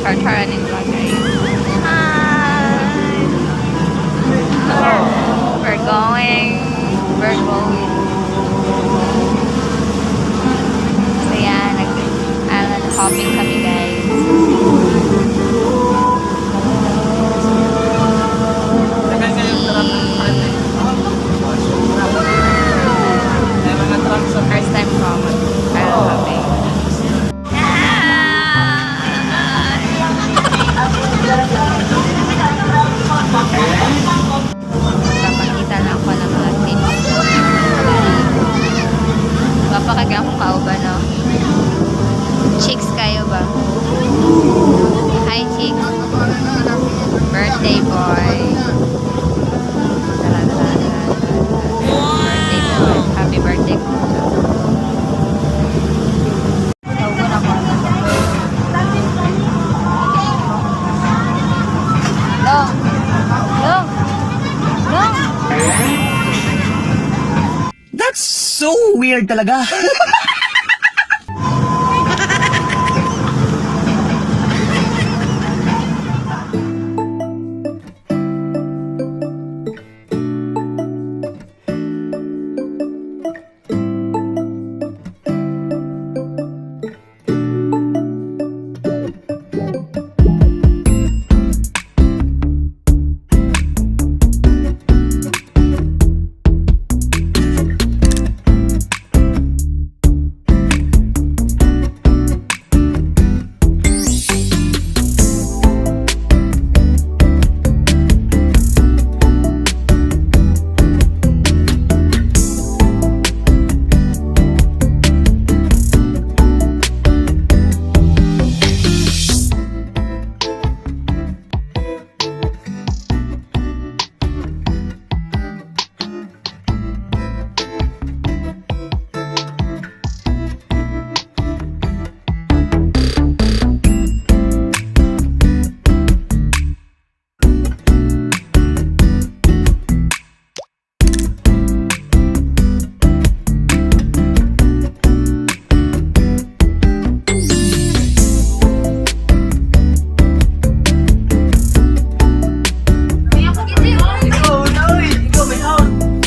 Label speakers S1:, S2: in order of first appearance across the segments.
S1: Char-char aning vlog, guys. Hi! We're going. We're going. So yeah, nag-island hopping kami, guys. First time ko mag-island hopping. Ah! Papakita lang ako ng mga tips. Papakagi akong kauban, no? Chicks kayo ba? Hi, chicks! Birthday boy! Tara, tara, tara, tara. Birthday boy. Happy birthday, Kuya. Tawag ako. Long! Long! Long!
S2: That's so weird talaga.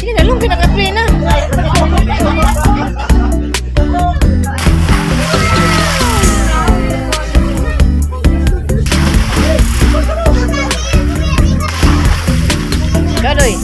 S1: Sige na, Long, kinaka-play na. Gadoy.